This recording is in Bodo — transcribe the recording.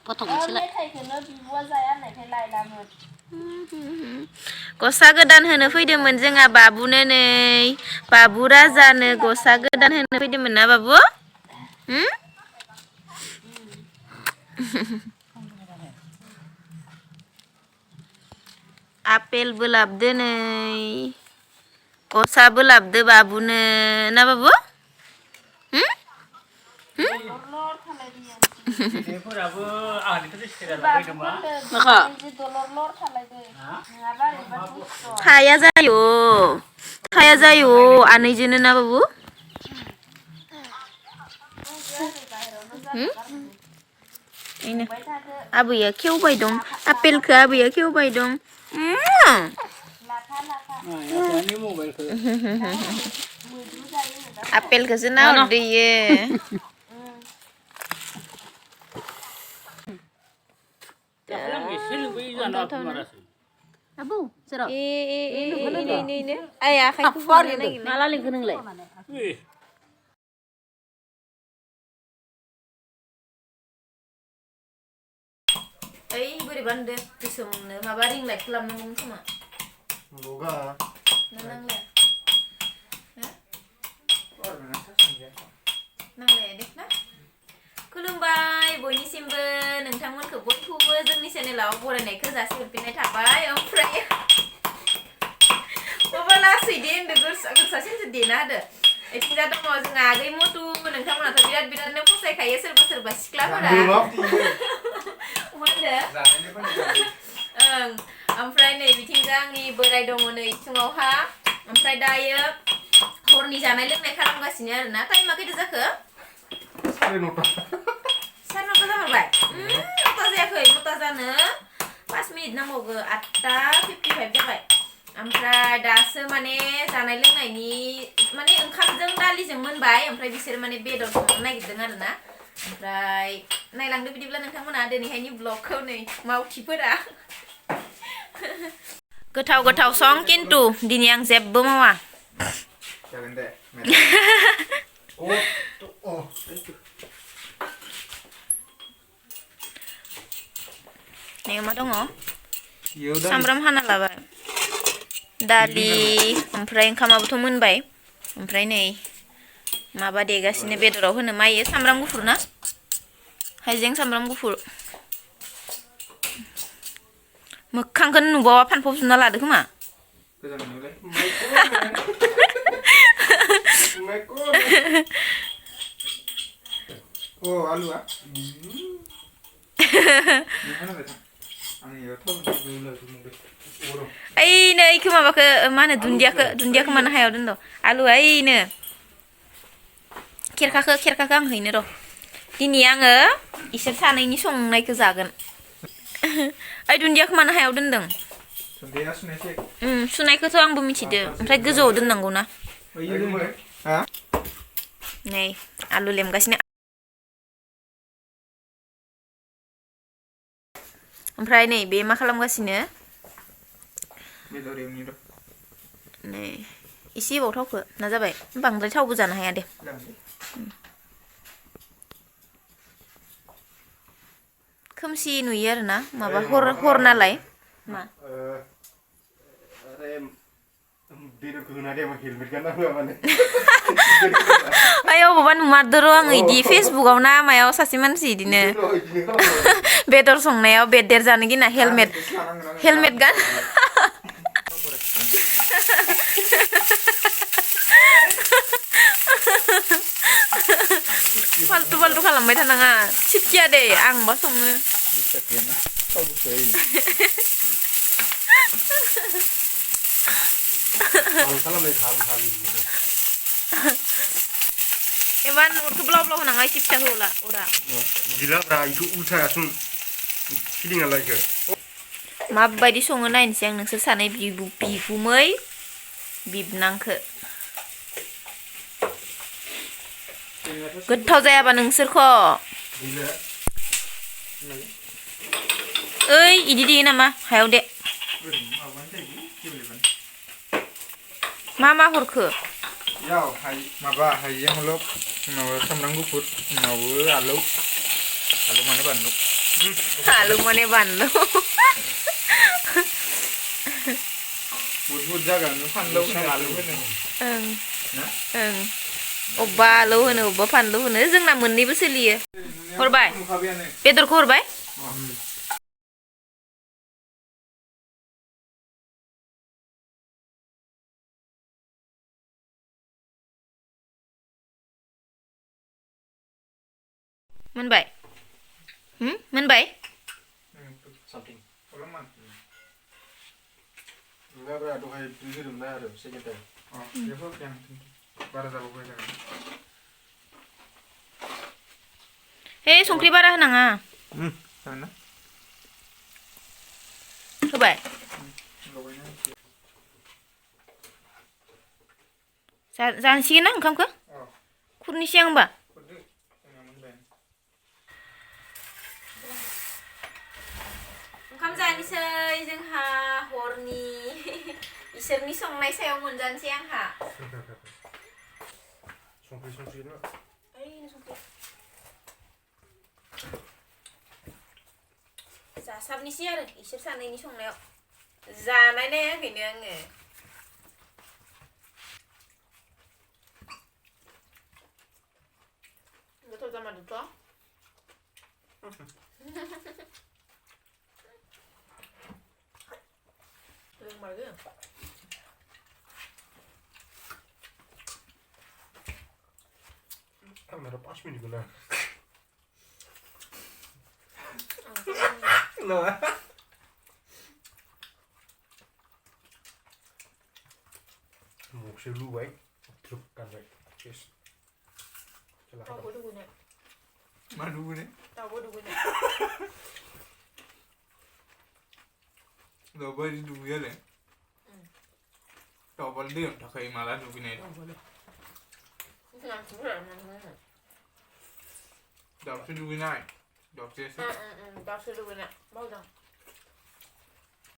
पथंसोलाय मेथाइखौनो बिब'आ जाया होननायखाय लायलामोन गस्ला गोदान होनो फैदोंमोन जोंहा बाबुनो नै बाबु राजानो गस्ला गोदान होनो फैदोंमोन ना बाबु आपेलबो लाबोदो नै गस्लाबो लाबोदो बाबुनो ना बाबु बेफोराबो आंनिफ्राय सिखायना लाबोदोंमा माखा थाया जायो आनैजोंनो ना बाबु इनो आबैया खेवबाय दं आपेलखौ आबैया खेवबाय दं आपेलखौसो नाहरदोयो Abu, serap. ini ayah aku Malah lingkungan nilai. बोरैबा नुदो गोसोमनो माबा रिंलाइट खालामनांगौमोन खोमा लगा नांलाया दे ना खुलुमबाय बयनिसिमबो नोंथांमोनखौ बयखौबो जोंनि चेनेलाव बरायनायखौ जासिहरफिननाय थाबाय ओमफ्राय बाबा लासै दे होनदो गोसासिनसो देना होदो एथिंजा दङ जोंहा आगै मटु नोंथांमोनाथ' बिरादनो फसायखायो सोरबा सिख्लाफोरा ओमफ्राय नै बिथिंजा आंनि बोराय दङ नै इथिङावहा ओमफ्राय दायो हरनि जानाय लोंनाय खालामगासिनो आरोना टाइमा खैथा जाखो 9:30 जामारबाय नौता जायाखै नौता जानो 5 मिनिट नांबावगो 8:55 जाबाय ओमफ्राय दासो माने जानाय लोंनायनि माने ओंखामजों दालिजों मोनबाय ओमफ्राय बिसोर माने बेदर संनो नागिरदों आरोना ओमफ्राय नायलांदो बिदिब्ला नोंथांमोना दिनैहायनि ब्लगखौ नै मावथिफोरा गोथाव सं किन्तु दिनै आं जेबो मावा जागोन दे नै मा दङ सामब्राम हाना लाबाय दालि ओमफ्राय ओंखामाबोथ' मोनबाय ओमफ्राय नै माबा देगासिनो बेदराव होनो मायो सामब्राम गुफुर ना हाइजें सामब्राम गुफुर मोखांखौनो नुबावा फानफब जुना लादो खोमा आलुआ ओइनो इखो माबाखो मा होनो दुन्दियाखो मानो हायाव दोनद' आलुआ ओइनो खेरखाखो आं हैनो र' दिनै आङो इसोर सानैनि संनायखौ जागोन ओइ दुन्दियाखौ मानो हायाव दोनदों सुनायखौथ' आंबो मिथिदो ओमफ्राय गोजौआव दोननांगौ ना नै आलु लेमगासिनो ओमफ्राय नै बे मा खालामगासिनो नै एसे बाव थावखो ना जाबाय बांद्राय थावबो जानो हाया दे खोमसि नुयो आरोना माबा हर नालाय मा ओइ अबावबा नुमारदो र' आङो इदि फेसबुकआव ना मायाव सासे मानसि इदिनो बेदर संनायाव बेदर जानो गिना हेलमेट गान फाल्टु खालामबाय थानाङा सिटकिया दे आंबा सङो एबार न'खौ ब्लाव होनाङा एसे फिसा होला अरा गिलाब्रा इखौ उल्थायासुन फिदिङालायखो माबायदि सङो नायनोसै आं नोंसोर सानै बिगुमै बिबनांखो गोथाव जायाबा नोंसोरखौ ओइ इदि देयो नामा हायाव दे मा हरखो माबा हाइजें हलक उनाव सामब्राम गुफुर उनाव आलु माने बानलु Halu mana banlu. Bud jaga nu pan lu kan lalu kan. Eng. Obba lu hono obba panlu hono जोंना मोननैबो सोलियो हरबाय बेदरखौ हरबाय मोनबाय मोनबाय something Olaman. Enggak berada tuh kayak di rumah ada sekitar. Oh, dia kok yang baru tahu gue kan. Hei संख्रि बारा होनाङा Sana. होबाय जानसिगोन ना ओंखामखौ खुरनोसै आं होमबा ओंखाम जानोसै जोंहा हरनि इसोरनि संनाय सायाव मोनजानोसै आंहा Songkri no. जासाबनोसै आरो इसोर सानैनि संनायाव जानाय नायाखैनो आङो गोथाव जामारदोंथ' लोंमारगोन Kamera 5 menit gula. no Một siêu lưu ấy. Trụcกันvậy. Cheers. tao có đủ nè Mà đu đấy. tao có đủ nè Rồi bơi đi đuôi ấy. Tao vẫn điểm thật khi mà lá đuôi này. làm chú rể mà Đọc sẽ đuôi này. Đọc sẽ tao sẽ đủ nè bao giờ